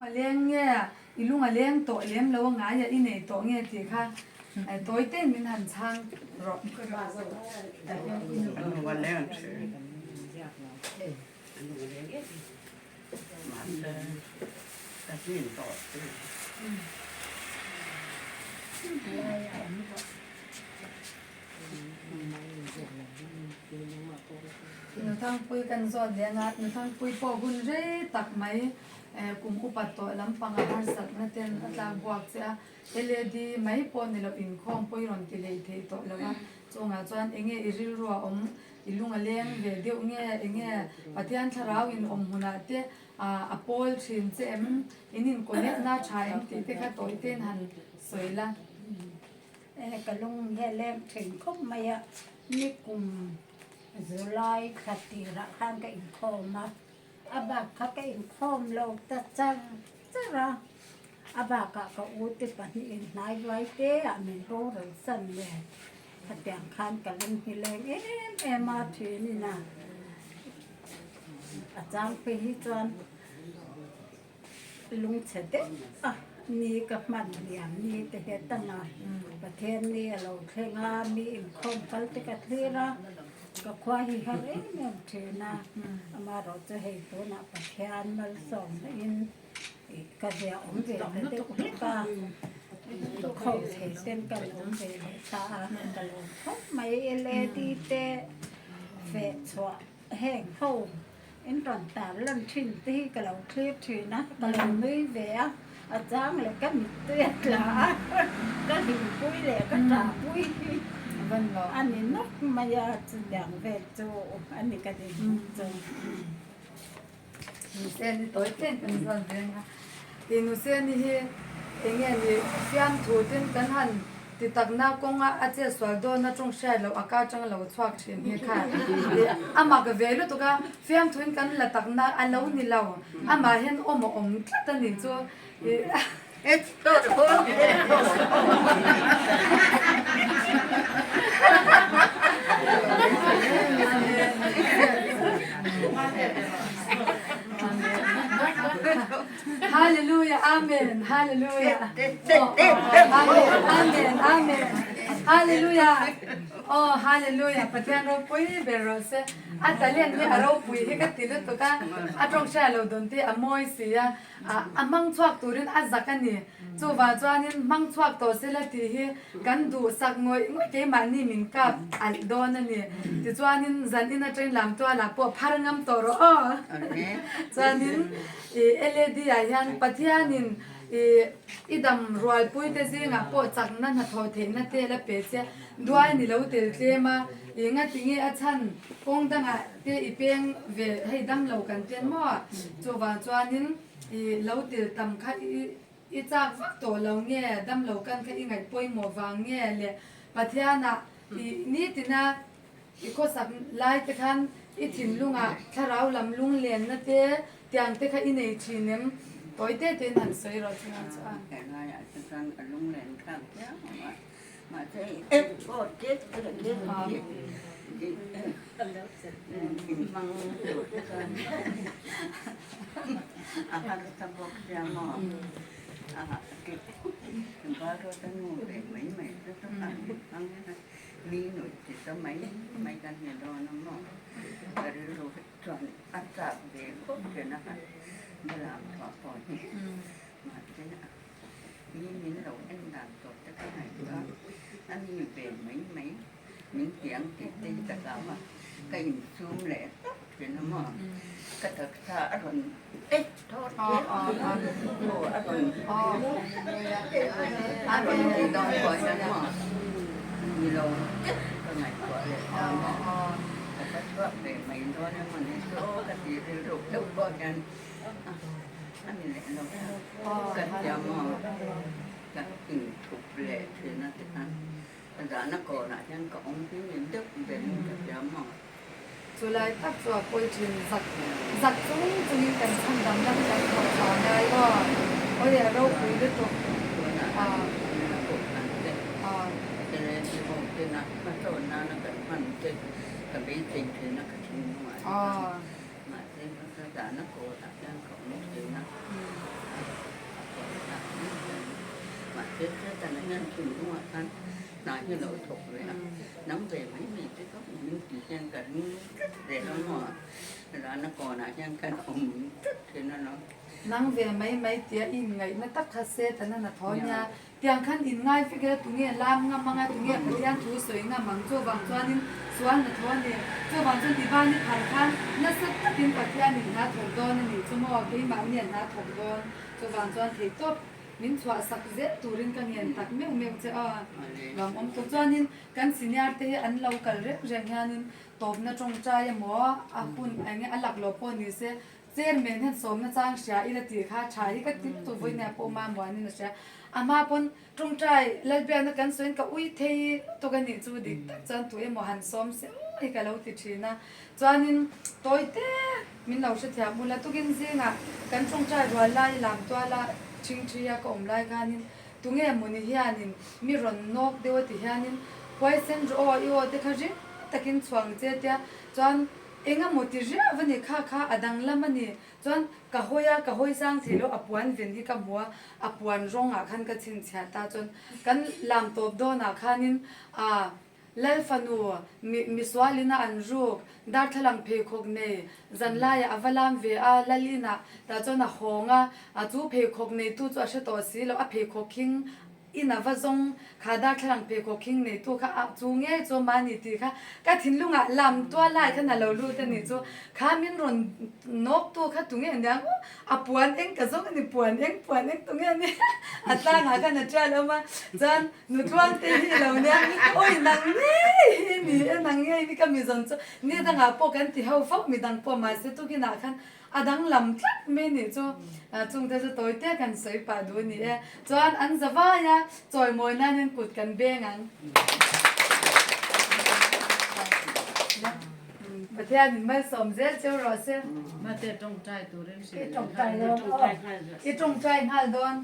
A leng nge i lung a leng tawh lem lo a ngai a i nei tawh nge tih kha tawi tein min han chhang rawh. A lung a leng thin. A lung a leng em mahse ka hnin tawh thin. Nuthangpui kan zawt leh anga Nuthangpui pawh hun rei tak mai kum upat tawh lampanga harsatna ten a tlak buak che a, LED mai pawh ni loh inkhawm pawh i rawn ti lei thei tawh lo a, chungah chuan enge i rilru a awm, i lung a leng ve deuh nge, enge Pathian thlarau in awm hmunah te a pawl thin che em, in in connect na tha em tih te kha tawi ten han sawi la. E ka lung hi a leng thin khawp mai a, nikum July thla tirah khan ka inkhawm a, a bak kha ka inkhawm lo ta char char a, a bakah ka u te pahnihin hnai vai te ah min boral san nen khatiang khan ka lung hi leng em em a thinin a, a chang phei hi chuan Lungchhe deuh a ni ka hman liam ni te hi a tam a, Pathian ni a lo thleng a, mi inkhawm kal te ka thlir a, ka khua hi har em em thin a, amaherawh chu hei tunah Pathian malsawmna in ka zia awm ve ta deuh hlek a, inkhawm thei ten kan awm ve leh ta a, ka lawm khawp mai LAD te feh chhuah Heng ho in rawn tar lan thin te hi ka lo thlir thin a, ka lo nui ve a, a chang leh ka mittui a tla a, ka hlimpui leh ka ṭahpui hi a ni nawk mai a, chutiang vel chu a ni ka din chu. Nuseni tawi tlem kan zawn reng a, ti Nuseni hi enge ni fiamthu tin kan han ti takna kawnga a che sual dawn a tawng hriat loh a ka atang lo chhuak thin hi kha ti a mak ve lutuk a, fiamthu in kan la takna a lo ni lo, amah hian awm a awm tlat a nih chu Hallelujah Amen Hallelujah Amen Amen Hallelujah Oh Hallelujah Pathian ropui ber rawh se a talent hi a ropui hi ka ti lutuk a a tawng hriat loh dawn te a mawi si a A hmang chhuak turin a zak a ni. Chuvang chuanin hmang chhuak tawh sela tih hi kan duhsak ngawih ngawih keimahni min kap alh dawn a ni. Tichuanin zan in atangin lamtualah pawh phar ngam tawh rawh aw. Chuanin i LAD ah hian Pathianin i i dam rualpuite zingah pawh chakna hnathawh theihna te la pe che. Duai ni lo tel tlem a, i ngatinge a chhan kawng dangah Te i peng ve hei dam lo kan tian maw? Chuvang chuanin i lo til tam kha i i chak vak tawh lo nge dam lo kan kha i ngaih pawimawh vang nge le Pathianah i nitina i khawsak lai te khan i thinlungah thlarau lam lunglenna te tiang te kha i nei thin em? Tawi te tein han sawi rawh chungah chuan. Helaiah te chuan ka lunglen thlak viau a. Mahse aw tet tet in hmang tur te chuan a harsa bawk sia maw a Baruata nu ve mai mai te chu khan hmang hian mi nuih ti ta mai mai kan ni dawn a maw ka rilru hi chuan a chak ve khawp thin a bulah chhuah pawh hi mahse Mi min lo en dan tawh te ka ngaihtuah a, a ni ve mai mai min tiang tih te hi ka hlau a, ka insum leh tawp thin a maw, ka taksa a rawn eh thawt chiah aw a rawn a rawn ti dawn pawh hian maw ni lo tep ka ngaihtuah leh ta maw, ka va chhuak ve mai dawn emaw ni chu aw ka ti rilru deuh pawh hian A ni leh lo ka tia maw ka inthup leh thin a ti khan ka zahna kawnah hian ka awm hi ni deuh berin ka tia maw. Chulai tak chu a pawi thin zak zak chung chungin kan chhan dam lam kan thawh chhuah ngai aw awi a ropui lutuk Tunah a kohhran te LAD ho tena hmasawn nana kan hman te ka beisei thin a ka thinlungah hi chuan. Mahse, ka zahna kawtah hian ka awm thin a. Mahse Setana hian thinlungah khan hna hi a lo thawk ve a, nang ve mai mai te chu min ti hian ka ring tlat zel a maw? Rana kawnah hian khan awm tlat thin a lo. Nang ve mai mai tia i inngaihna tak kha Setana na thaw nia. Tiang khan inngai vek ila tunge lam ngam anga tunge Pathian thu sawi ngam ang chuvang chuanin sual na thaw a ni. Chuvang chuan Ivani phar khan nasa takin Pathianin hna thawk dawn a nih chu maw keimahni a hna thawk dawn chuvang chuan theihtawp min chhuah sak zel turin ka ngen tak meuh meuh che a. Vang awm tawh chuanin kan senior te hi an lo kal reng reng hianin tawpna tawngtai emaw a hun eng nge a laklawh pawh ni se Chairman hian sawmna chang hria ila tih kha tha hi ka ti lutuk vawinia pawh Mamuanin a hria. A hma pawn tawngtai Lalbiakna kan sawiin ka ui thei lutuk a nih chu dik tak chuan tu emaw han sawm se aw hi ka lo ti thin a. Chuanin tawi te min lo hrethiam ula tukin zingah kan tawngtai rual lai lam tuala thingthi a ka awm lai khanin tunge mawni hianin mi rawn nawk deuh a ti hianin huaisen rawh aw i aw te kha ring takin chhuang che tia chuan Eng emaw ti riau a ni kha kha a danglam a ni. Chuan ka hawi a, ka hawi sang thei lo, a puan ven hi ka hmu a, a puan rawngah khan ka chhinchhiah ta. Chuan kan lam tawp dawnah khanin aa Lal fanu mi misualina an ruk, darthlalang pheikhawk nei zanlaiah a va lam ve a, Lal inah tah chuan a hawng a, a chu pheikhawk neitu chu a hre tawh si lo, a pheikhawk khing In a va zawng kha darthlalang pheikhawk khing neitu kha ah chu nge chu mahni tih kha ka thinlungah lam tual lai khan a lo lut a nih chu kha min rawn nawk tu kha tunge a nia maw a puan eng ka zawng a ni puan eng puan eng tunge a nia a tlangah khan a tial awm a chuan nutluang te hi lo nia awi nang ngei hi ni e nang ngei hi ka mi zawn chu ni dangah pawh kan ti ho fo midang pawh mahse tukinah khan A danglam tlat mai nih chu chungte chu tawi te kan sawi pah duh a ni e. Chuan an za vai a, chawimawi nan hian kut kan beng ang. Pathian in malsawm zel cheu rawh se. Mate tawngtai turin I tawngtai nghal dawn.